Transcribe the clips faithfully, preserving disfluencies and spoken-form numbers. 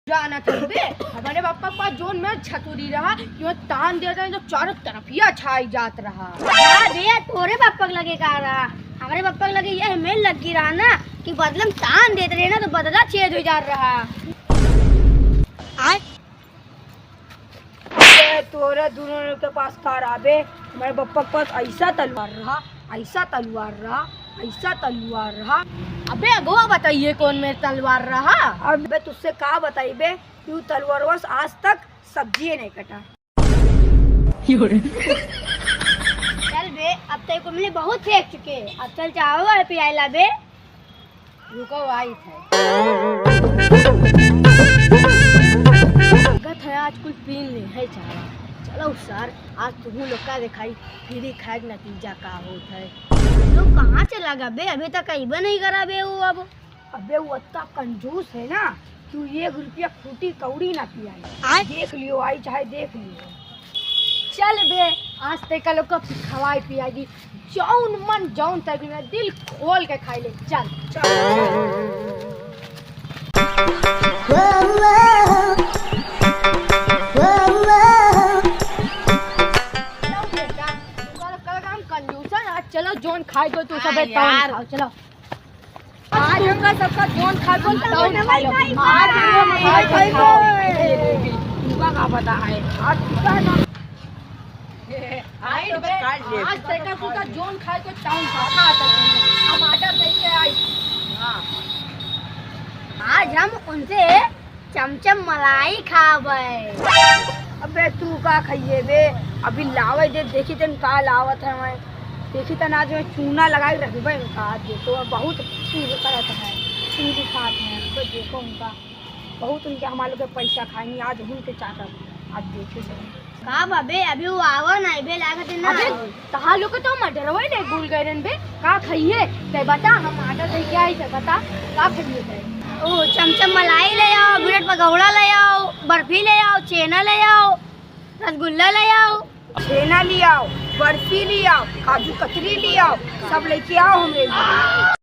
जानत हई बे, हमरे बप्पा के पास जौन मेर छतुरी रहा, कि वो तान देत रहे तो चारों तरफिया छाई जात रहा। हाँ बे, तोरे बप्पा के लगे का रहा? हमरे बप्पा के लगे यह मेर लग्गी रहा ना, कि बदला में तान देत रहे ना, तो बदला छेद होइ जात रहा। आय? ए, तोरे दुनो के पास का रहा बे? हमरे बप्पा के पास अइसा तलवार रहा, अइसा तलवार रहा, अइसा तलवार रहा। अबे अगवा बताइए कौन मेर तलवार रहा? अबे तुझसे का बताई बे, कि उ तलवारवा से आज तक सब्जिए नहीं कटा। चल बे, अब तो कुल मिले बहुत फेंक चुके, अब चल चावल वाले पियाई ला बे। रुको, आई थे। गत है, आज कुल पीन ले है चावा। चलो सर, आज तुहू लोग का देखाई, फ्री खाए के नतीजा का होत है। लोग कहाँ चला गा बे? अभी तक अइबे नहीं करा बे वो अब। अबे वो अत्ता कंजूस है ना, कि वो एक रुपया फूटी कौड़ी ना पियाई। आय? देख लियो, आई चाहे देख लियो। चल बे, आज तक का लोग का खवाई पियाई, जौन मन जौन तक में दिल खोल के खाई ले। चल, चल। चलो बेटा, तुमका कल काम कंजूसन, आज चलो जौन खाए को तू हाँ सबे तौन यार। खाओ, चलो। आज हमका सबका जौन खाए को तौन खाई लो। आज हम खाए खाए लो। तुमका का पता है? आज कितना ना आज तो बे, आज तक का कुल का जौन खाए को तौन खा, खा सकते हैं। हम आटा दे के आई। हाँ। आज हम उनसे चमचम मलाई खाबे। अबे तू का खइये बे? अभी लावे दे, देखी तन का लावत है मैं। देखी तन आज मैं चूना लगाई रखबे उनका। आज देखो बहुत चीज करत है, चीज खात है। तो देखो उनका बहुत उनके हमारे लोग के पैसा खाएंगे आज उनके चाकर। आज देखी तन। का बाबे, अभी वो आवा ना बे, लागत है ना। अबे तहार लोग के तो मर्डरवा ही नहीं भूल गए रहन बे। का खइये? ते बता, हम आटा दे के आई, ते बता, का खइये ते? ओ, चमचम मलाई ले आओ, ब्रेड पकौड़ा ले आओ, बर्फी ले आओ, छेना ले आओ, रसगुल्ला ले आओ। छेना ले आओ, बर्फी ले आओ, काजू कतरी ले आओ, सब लेके आओ हमरे लिए।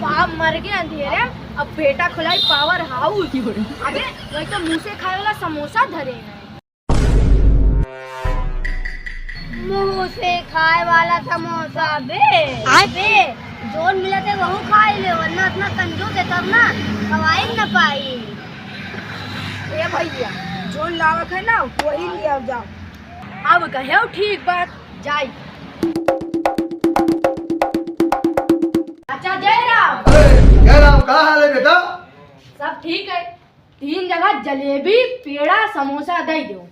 बाप मर गए अंधेरे में, अब बेटा खुलाई पावर हाउस। अबे, वही तो मुंह से खाए वाला समोसा धरे हैं। मुंह से खाए वाला समोसा बे। आय। बे, जौन मिलत है वहू खाई ले, वरना इतना कंजूस है तब ना खवाई न पाई। ए भैया, जौन लावक है ना वही लिया जाओ। अब कहे ठीक बात, जाई। अच्छा जय राम। अरे जय राम, का हाल है बेटा? सब ठीक है। तीन जगह जलेबी, पेड़ा, समोसा दे दो।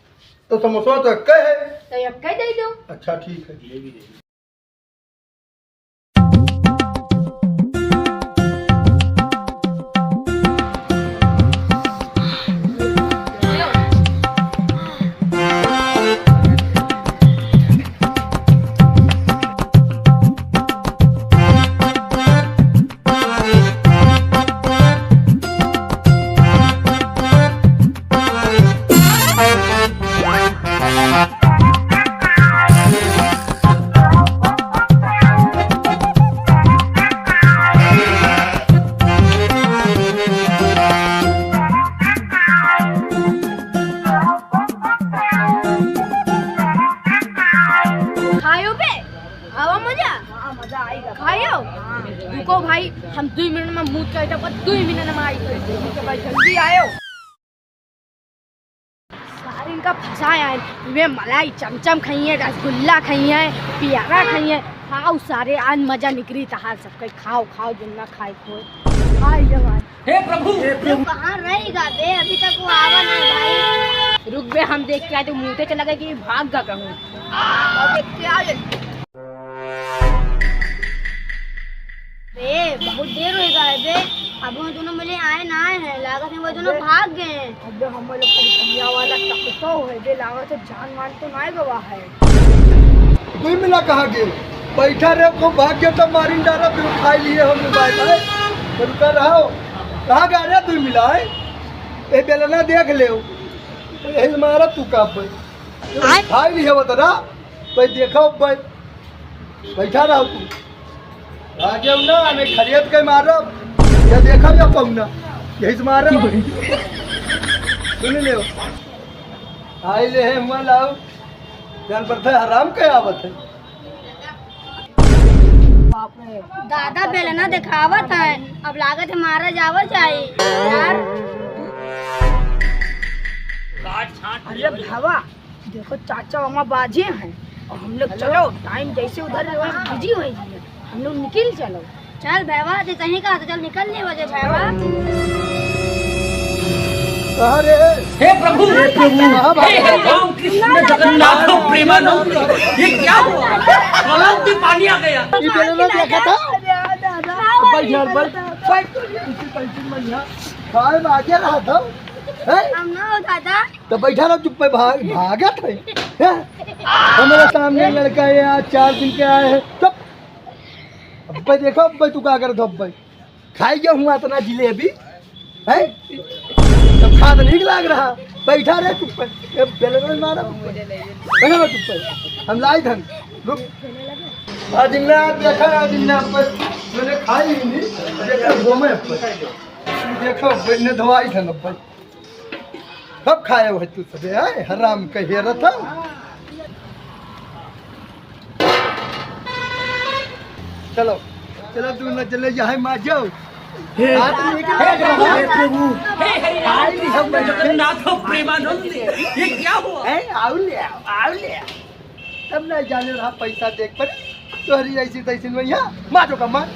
तो समोसा तो एक्के है। तो एक्के दे दो। अच्छा ठीक है। खायो बे? आवा मजा? हाँ, मजा आएगा। खायो? हाँ। रुको भाई, हम दुई मिनट में मुंह चाहते, पर दुई मिनट में आई। तो भाई जल्दी आयो। सारे इनका फंसाया है, इवे मलाई चमचम खाई है, रसगुल्ला खाई है, पियारा खाई है। हाँ, सारे आज मजा निकरी तहार सबके। खाओ, खाओ, जिन्ना खाए खोए। खाए जवान। हे प्रभु! तू कहाँ रह गा बे? अभी तक वो आवा ना भाई। रुक बे, हम देख के आए तो मुंह से चला गया कि भाग गा कहूँ। अब देख के आ ले। बे, बहुत देर हो गया है बे। अब वो दोनों मिले आए ना आए हैं, लागत है वो दोनों भाग गए हैं। अबे हम लोग को कमिया वाला टकटो है बे, लागत है जान मान तो ना गवा है। दुई मिला कहाँ गेल? बैठा रहे, को भाग गया तब मारिन डारा, फिर खाई लिए हम लोग बाय बाय। तो रुका रहो। कहाँ गा रहे दुई मिला है? ए बेलना देख ले। यही मारा तू का पे। आय? खाई लिए बता रहा। भाई देखो भाई। बैठा रहो तू। भाग जाओ ना, हमें खरीद के मारो। या देखो या पौना। यही से मारे हो। सुन ले हो। आई ले है हुआ लाओ। जान पड़ता है हराम के आवत है। दादा बेलना देखावत है, अब लागत है मारा जावा चाही यार। अरे भावा, देखो चाचा वहाँ बाजे हैं और हम लोग चलो टाइम जैसे उधर बिजी हो जाए, हम लोग निकल चलो। चल भैया, जे तहीं का तो चल निकल नहीं बजे भैया। अरे हे प्रभु, हे प्रभु, हे हरि राम कृष्ण जगन्नाथ प्रेमानंद, ये क्या हुआ? गलाव में पानी आ गया। ये बेलना देखा था? बैठ यार, बैठ, बैठ। इसी तरीके में यहाँ खाए में आगे रहा था। हैं? हम ना हो दादा। तो बैठा रहो चुप्पे, भाग, भागत है। हैं? हमारे सामने लड़का है, आज चार दिन के आए हैं। चुप। अब्बे देखो, अब्बे तू का करत हो, अब्बे? खाई गया हुआ इतना जिलेबी, हैं? तब खाद नहीं लाग रहा, बैठा रहे चुप्पे। ये बेलना मारा चुप्पे। बैठा रहो चुप्पे। हम लाई धन, रुक। आज ना देखा, आज ना पर मैंने खाई ही नहीं। देखा घूमे पर। देखो, बैठने धोआई धन अब्बे। सब खाए हो तू सबे, हैं? हराम कहे रतन। चलो, चलो, तू न चले, यहाँ मार जाओ। हे, हाथ निकल हे प्रभु, हे प्रभु, हे हरि राम कृष्ण जगन्नाथ प्रेमानंद, ये क्या हुआ? हैं? आओ ले आओ, आओ ले आओ। तब ना जाने रहा पैसा देख पर, तोहरी ऐसी तैसी में यहाँ माजो का मार।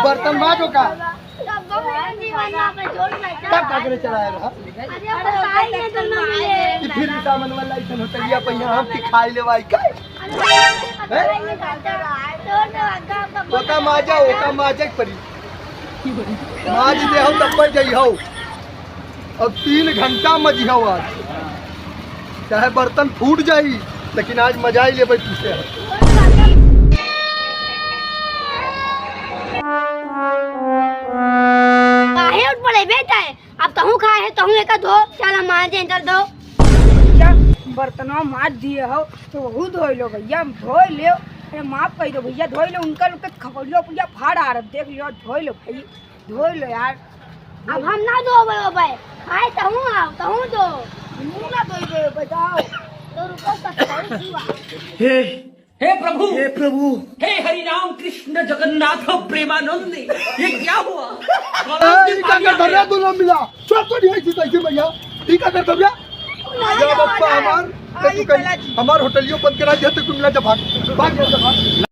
बर्तन माजो का। तब का करे चलाए रहा? कि फिर सामान वाला ऐसा होटलिया पे यहाँ हम खाई ले भाई का? हैं? ओका माजा, ओका माजा के पड़ी। माज दे हो तब पर जाई हो। अब तीन घंटा मजिहो आज, चाहे बर्तन फूट जाई, लेकिन आज मजा ही लेबै तुझसे। काहे उठ पड़े बेटा? अब तहूँ खाए है, तहूँ एका धो, चल हम मार दे, चल धो। भैया, बर्तनवा मार दिए हो, तो वहू धोई लो भैया, धोई लो। अरे माफ कर दो भैया, धोई लो, उनका लोग के खपड़िया उपड़िया फाड़ आ रहा, देख लियो, धोई लो भाई। धोई लो यार। अब हम ना धोबे ओबे, खाए तहूँ आओ, तहूँ दो। मुँह ना धोइबे ओबे, जाओ। तो रुको, सत्ताईस हुआ। हे, हे प्रभु, हे प्रभु, हे हरि राम कृष्ण जगन्नाथ प्रेमानंद, ये क्या हुआ? ए, ई का कर धर्या दोनों मिला? छोड़ तो नहीं है, ऐसे भैया। ई का कर धर्या? या बप्पा हमार, ये तू कहीं हमार होटलियो बंद करा दिया तो तू मिला जा भाग। भाग जा भाग।